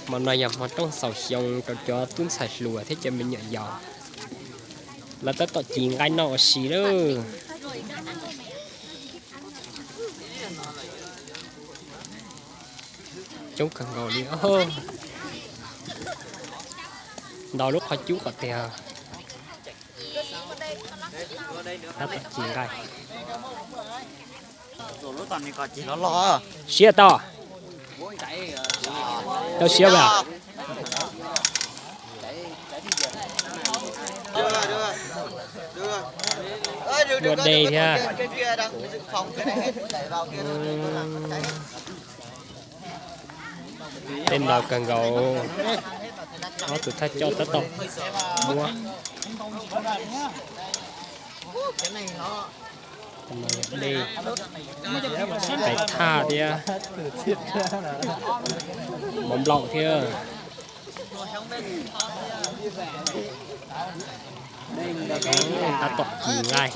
Hmo no yog hmo rooj xaus xyoo rau cov tub ntxhais hluas thiab cov me nyuam yaus. Lawv tab tom ci nqaij noj ua si lawm. Coob kawg nkaus li. Ntaus lub qhov cub qhov tiag. Tab tom ci nqaij. Siab tau. Tau siab mas. Dua dej thiab. Tej ntau kawg nkaus. Ob tug thaj coj tab tom muab dej, pais thaj thiab, mov nplaum thiab. Tab tom ci nqaij.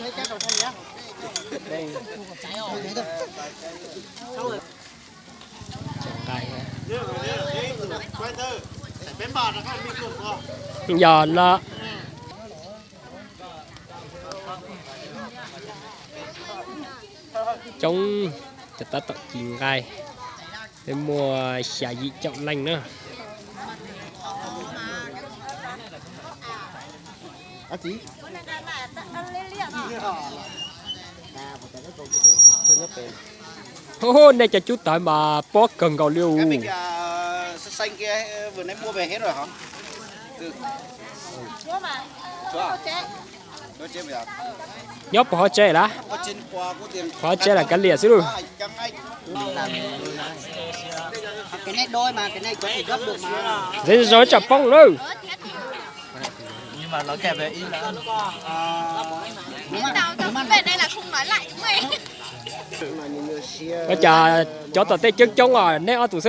Yog no. Coob, cov tab tom ci nqaij, peb muaj xya yim caum leej na. Hu, nej cov cub tawv mas pob kawg nkaus li. Nyob puas hov tsev lawm? Puas hov tsev lawm kav liam xwb lauj. Ntxiv zoo tsam poob lawm. Ua cas cov tom tej coob coob os, neb ob tug xwb?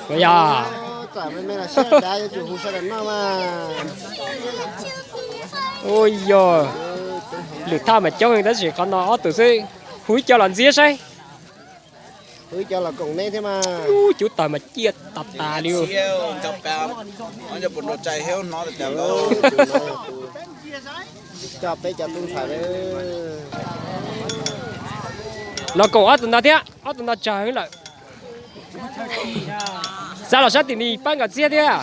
Ua yog, ua yog, lwm thaj mas coob heev tab sis qhov no ob tug xwb. Hu ib co los ntxiab saib. Hu ib co los koom neb thiab mas. Cub tawg mas ciaj tas tas li. Coj peb cov tub ntxhais los koom ob tug no thiab, ob tug no tsawg heev lawm. Xa los sab tim ni pab nkawd txiab thiab.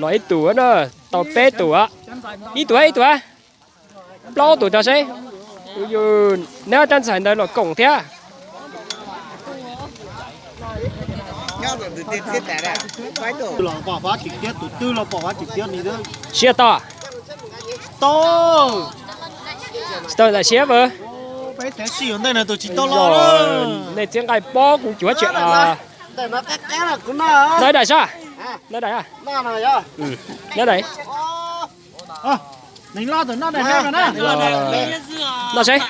Los ib tug na, tau peb tug, ib tug ib tug, plaub tug rau seb. Neb ob rab ntxhais ntawd los koom thiab. Siab tau. Tsis tau ntawm siab mas. Nej txiab nqaij pob kuv cuav tsis. Noj daim sab. Noj daim. Noj daim. Noj seb.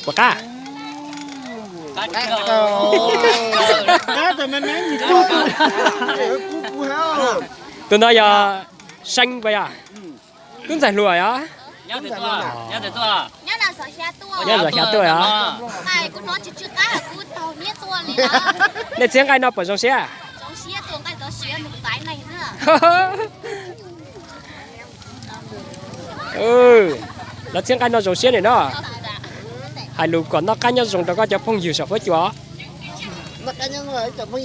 Puas qab? Tus no yog Seeb puas yog? Tub ntxhais hluas yog? Nyob zos xya tuaj yog? Nej txiab nqaij no puas zoo siab? Lawv txiab nqaij no zoo siab ni no. Hais lus kom noj qab nyob zoo rau koj cov phooj ywg saum huab cua. Noj qab nyob zoo ib tsoom phooj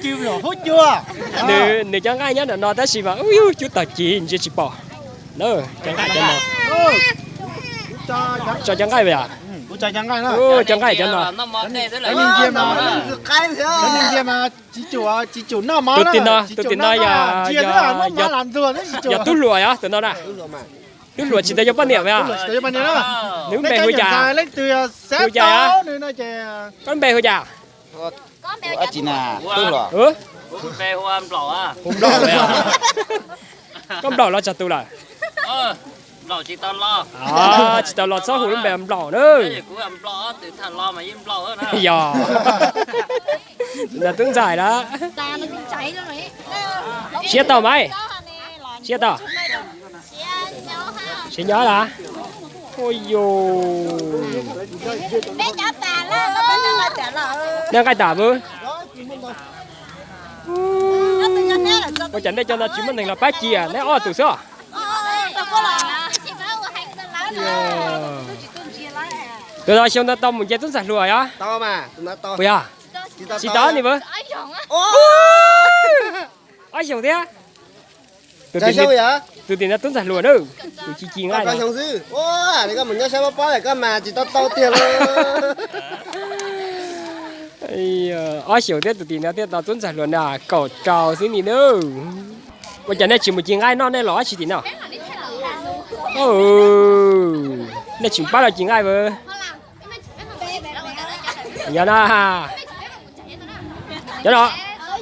ywg saum huab cua. Nws cov nqaij nyob ntawm no tab sis mas cub tawg ci ntsia tsis pom. Cov nqaij cov no. Tso cov nqaij, cov nqaij cov no. Tus tim no, tus tim no yog, yog tub hluas yog tus no na. Tub hluas tsis tau yuav poj niam mas. Nws lub npe hu cas? Hu cas? Koj lub npe hu cas? Hu Nplaum. Koj Nplaum los tsawg tus lawm? Tsis tau los txhob hu lub npe Nplaum na. Yog, ntawm tub ntxhais lawm. Siab tau mas. Siab tau. Siab nyob las. Ua yus, nej nqaij tas pab. Ua cas nej cov no tsis muaj neeg los pab cia, neb ob tug xwb. Tus no xyoo no tau mus nce tub ntxhais hluas yog? Puas yog? Tsis tau ni pab. Ob xyoos thiab. Tus tim no tub ntxhais hluas na, tus ci ci nqaij no. Ob xyoos thiab tus tim no thiaj tau tub ntxhais hluas na, kaum rau xwb ni na. Ua cas nej tsis mus ci nqaij noj nej los dab tsi tim no? Nej tsis pab los ci nqaij pab. Yog na, cov no,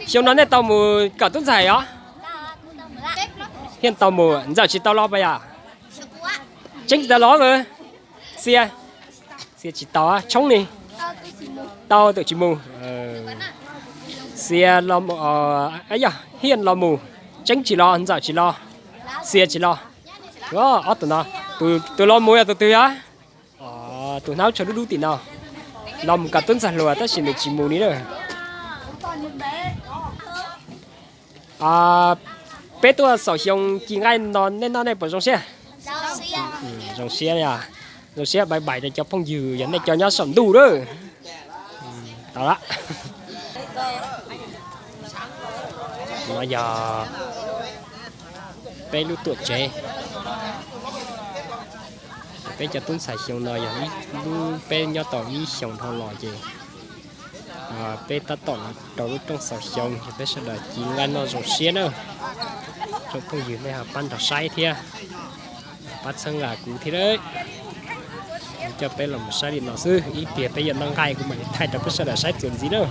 xyoo no nej tau mus kawm tub ntxhais os? Thiaj tau mus, Ntxawm tsis tau los pas yom? Tseeb tsis tau los mas. Xia, Xia tsis tau, Tshoob ne? Tau, twm tsis mus. Xia los, yog Hiaj los mus, Tseeb tsis los, Ntxawm tsis los, Xia tsis los. Ob tug no, tus los mus yog tus twg yog? Tus hnaub tsho dub dub tim no, los mus kawm tub ntxhais hluas tab sis nws tsis mus li na. Peb tuaj xaus xyoo ci nqaij no nej noj nej puas zoo siab? Zoo siab, zoo siab pais pais rau cov phooj ywg yog nej cov nyob saum ntuj na. Tau lawm. No yog peb lub tuam tsev. Peb cov tub ntxhais xyoo no yog ib lub peb nyob tau ib xyoos dhau los ces peb tab tom los rau lub rooj xaus xyoo, peb sawv daws ci nqaij noj zoo siab na. Tsoom phooj ywg nej ho pab nrog saib thiab, pab txhawb nqa kuv thiab. Coj peb los mus saib li no xwb, ib pliag peb yuav noj nqaij kuv mam li thaij rau peb sawv daws saib txuas ntxiv na.